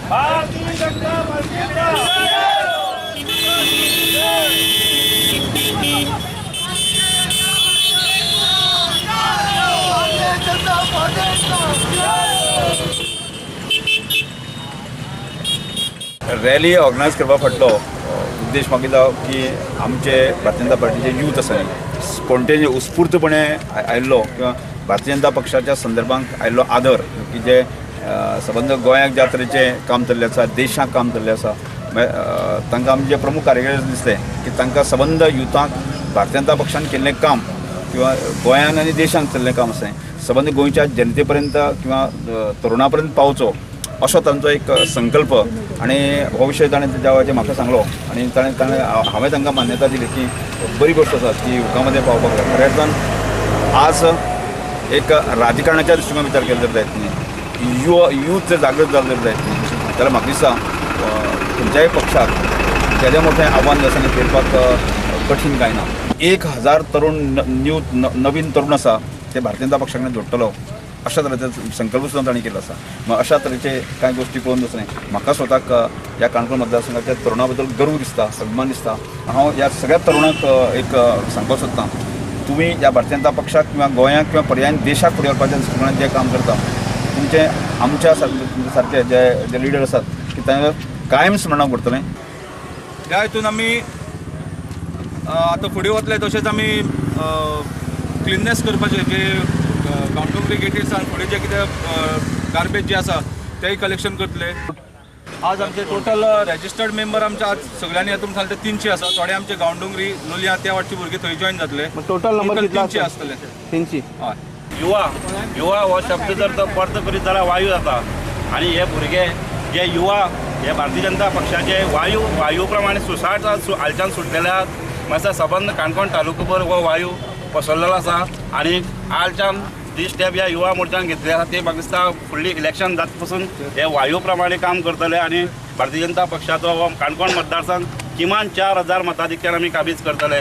भारतीय जनता पार्टीचा। Rally organise करपा फाटलो उद्देश म्हाका दिसता की आमचे भारतीय जनता पार्टीचे यूथ आसा न्ही स्पोन्टेनियस उत्स्फूर्तपणे आयिल्लो किंवा भारतीय जनता पक्षाच्या संदर्भात आयिल्लो आदर की जे सबंद गोंयाक ज्या तरेचें काम चल्लें आसा, देशाक काम चल्लें आसा, तांकां आमचे प्रमुख कार्यकर्ते दिसलें की तांकां सबंद युथांक भारतीय जनता पक्षान केल्लें काम किंवा गोंयान आनी देशान चल्लें काम आसा सबंद गोंयच्या जनते पर्यंत किंवा तरुणा पर्यंत पावचो असो तांचो एक संकल्प आनी हो विशय ताणें ज्या वेळाचेर म्हाका सांगलो आनी ताणें ताणें हांवें तांकां मान्यता दिली की बरी गोश्ट आसा की युवकां मदें पावपाक जाय. खऱ्या अर्थान आज एक राजकारणाच्या दृश्टीकोन विचार केलो जर जायत न्ही, यूथ जर जागृत जालो जर जायत न्ही जाल्यार म्हाका दिसता खंयच्याय पक्षाक जेदें मोठें आव्हान आसा न्ही पेलपाक कठीण कांय ना. 1000 तरुण न्यू नवीन तरुण आसा ते भारतीय जनता पक्षा कडेन जोडटलो अशा तरेचो संकल्प सुद्दां तांणी केल्लो आसा. मग अशा तरेचे कांय गोश्टी पळोवन दिसलें म्हाका स्वताक ह्या काणकोण मतदारसंघाच्या तरुणा बद्दल गर्व दिसता, अभिमान दिसता. हांव ह्या सगळ्या तरुणांक एक सांगपाक सोदतां, तुमी ह्या भारतीय जनता पक्षाक किंवा गोंयाक किंवा पर्यायन देशाक फुडें व्हरपाच्या दृश्टिकोनान जें काम करता तुमचें आमच्या सारके जे जे लिडर आसात की तांकां कायम स्मरणाक उरतलें. ह्या हितून आमी आतां फुडें वतले तशेंच आमी क्लिननेस करपाचें जे गांवडोंगरी गेटीर सावन फुडें जे कितें गार्बेज जे आसा तेय कलेक्शन करतले. आज आमचे टोटल रेजिस्टर्ड मेंबर आमचे आज सगळ्यांनी हातून सांगले 300 आसा. थोडे आमचे गांवडोंगरी लोलयां त्या वाटची भुरगीं थंय जॉयन जातले. टोटल नंबर 300 आसतले. 300. हय. युवा युवा हो शब्द जर तो परत करीत जाल्यार वायू जाता आनी हे भुरगे जे युवा हे भारतीय जनता पक्षाचे वायू वायू प्रमाणे सुसाट हालच्यान सुटलेले आहात. मातसो सबंद काणकोण तालुकोभर हो वायू पसरलेलो आसा आनी आलच्यान ती स्टेप ह्या युवा मोर्चान घेतली आसा ती म्हाका दिसता फुडली इलेक्शन जात पसून हे वायू प्रमाणे काम करतले आनी भारतीय जनता पक्षाचो हो काणकोण मतदारसंघ किमान 4000 मताधिक्यान आमी काबीज करतले.